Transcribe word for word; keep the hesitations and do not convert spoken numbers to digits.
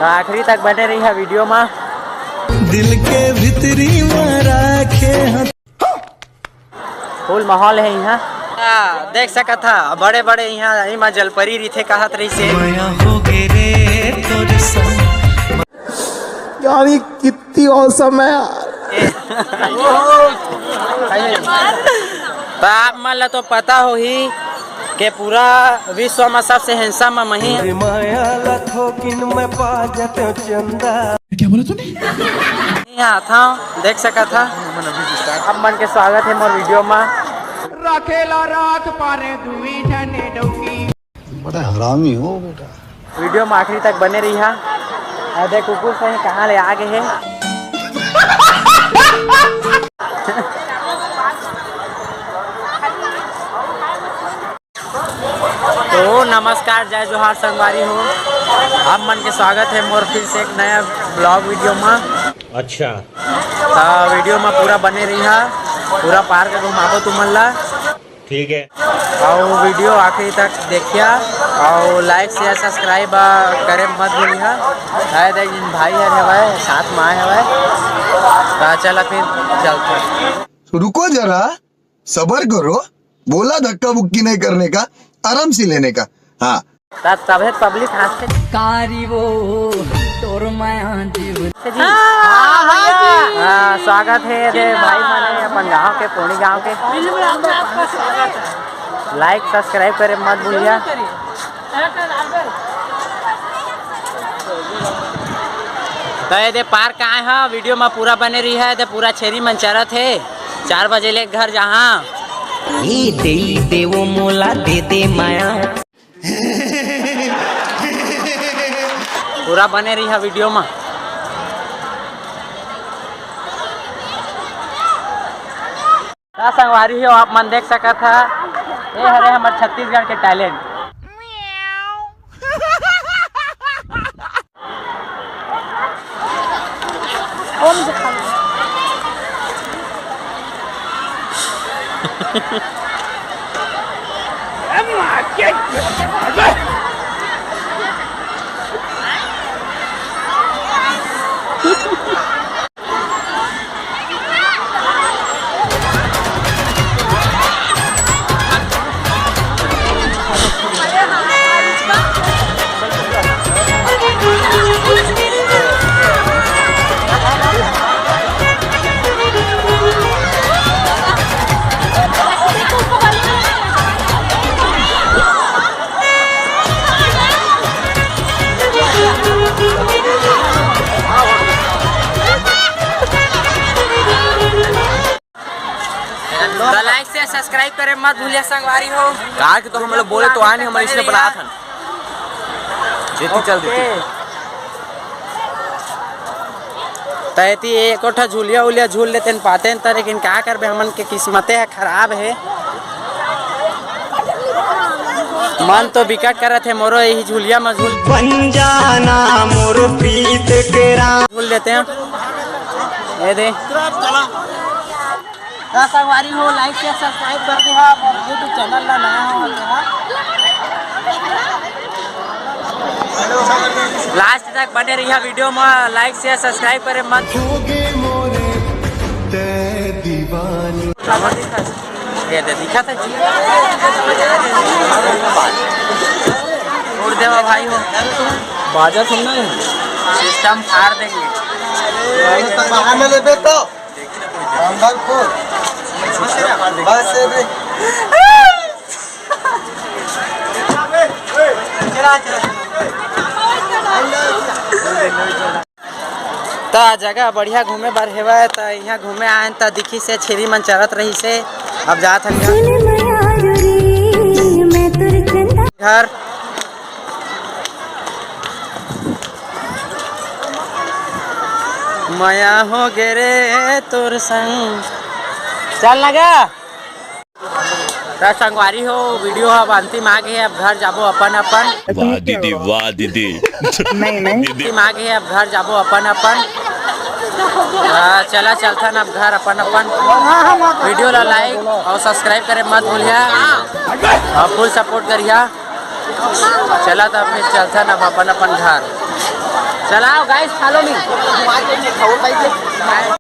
तो आखिरी तक बने रहिहा वीडियो मा। दिल के भीतरी मा राखे हन। फुल माहौल हे इहाँ। हाँ, देख सकत हा, बड़े बड़े इहाँ इमा जलपरी रिथे कहत रहिसे। मया हो गे रे तोर संग। यार, ये कितनी औसम है यार। तो आप मन ला तो पता होही के पूरा विश्व में सबसे हैंडसम में मही। माया ला थोकिन मैं पा जतेंव चंदा। क्या बोला तूने? यहाँ था, देख सका था। आप मन के स्वागत है मोर वीडियो में। रखेला राख पारे दुई झने डौकी। बड़ा हरामी हो बेटा। वीडियो में आखिरी तक बने रहिहा। अरे कुकुर से कहाँ ले आ गए हैं। तो नमस्कार, जय जोहार संगवारी हो, आप मन के स्वागत है मोर फिर से एक नया ब्लॉग वीडियो में। अच्छा। तो वीडियो में पूरा बने रहिहा, पूरा पार्क घुमाबो तुमन ला। ठीक है। और वीडियो आखिरी तक देखिया और लाइक शेयर सब्सक्राइब करे मत भूलिहा। है देख जिन भाई हर हवाए साथ में आए हवाए। तो चला फिर चलते हैं। रुको जरा, सबर करो, बोला धक्का बुक्की नहीं करने का, आराम से लेने का। हाँ। तब तबे पब्लिक हंसते। कारी वो तोर माया जीव। जी। हाँ, हाँ, हाँ, स्वागत है रे भाई माने अपन गांव के, पोनी गांव के। लाइक सब्सक्राइब करे मत भूलिया। तो ये दे पार्क आए हा, वीडियो में पूरा बने रही है, तो पूरा छेरी मन चरत है। चार बजे ले घर जहाँ। ए दे दे वो मोला दे दे माया। पूरा बने रही है वीडियो में। का संगवारी हो, आप मन देख सकत हा, ये हरे हमर छत्तीसगढ़ के टैलेंट। तो लाइक से सब्सक्राइब करे मत भूलिया संगवारी हो। कहा कि तो हम लोग बोले तो आए नहीं, हमारे इसने बनाया था। जेती चल देती। ओके। तैती एको ठा झूलिया उलिया झूल लेते न पाते न, त लेकिन का करबे, हमन के किस्मते है खराब है। मन तो बिकट करत है मोरो यही झूलिया में झूल। बन जाना मोर प्रीत के राम। झूल लेते हैं। ये दे। का संगवारी हो, लाइक शेयर सब्सक्राइब कर दे हा, और YouTube चैनल ला नया हो ते हा। लास्ट तक बने रहिया वीडियो में, लाइक शेयर सब्सक्राइब करे मत। होगे मोरे तै दीवानी। ये दे दिखा था जी। उड़ देवा भाई हो। बाजा सुनना है। सिस्टम फाड़ देंगे। बाहर में ले बे तो। बस रे। त जगह बढ़िया घूमे बर हेवय, त इहाँ घूमे आयन, त दिखिस हे छेरी मन चरत रहिस हे। अब जात हन घर। सुन मयारू रे, मैं तोर चंदा। घर। मया हो गे रे तोर संग। चल ना गा। त संगवारी हो, वीडियो ह अब अंतिम आ गे हे, अब घर जाबो अपन अपन। वाह दीदी, वाह दीदी। नहीं, नहीं। दीदी। अंतिम आ गे हे, अब घर जाबो अपन अपन। आ, चला चलथन अब घर अपन अपन। वीडियो ला लाइक और सब्सक्राइब करे मत भूलिया, और फुल सपोर्ट करिया। चला त फिर चलथन अब अपन अपन घर। चलाओ guys, follow me।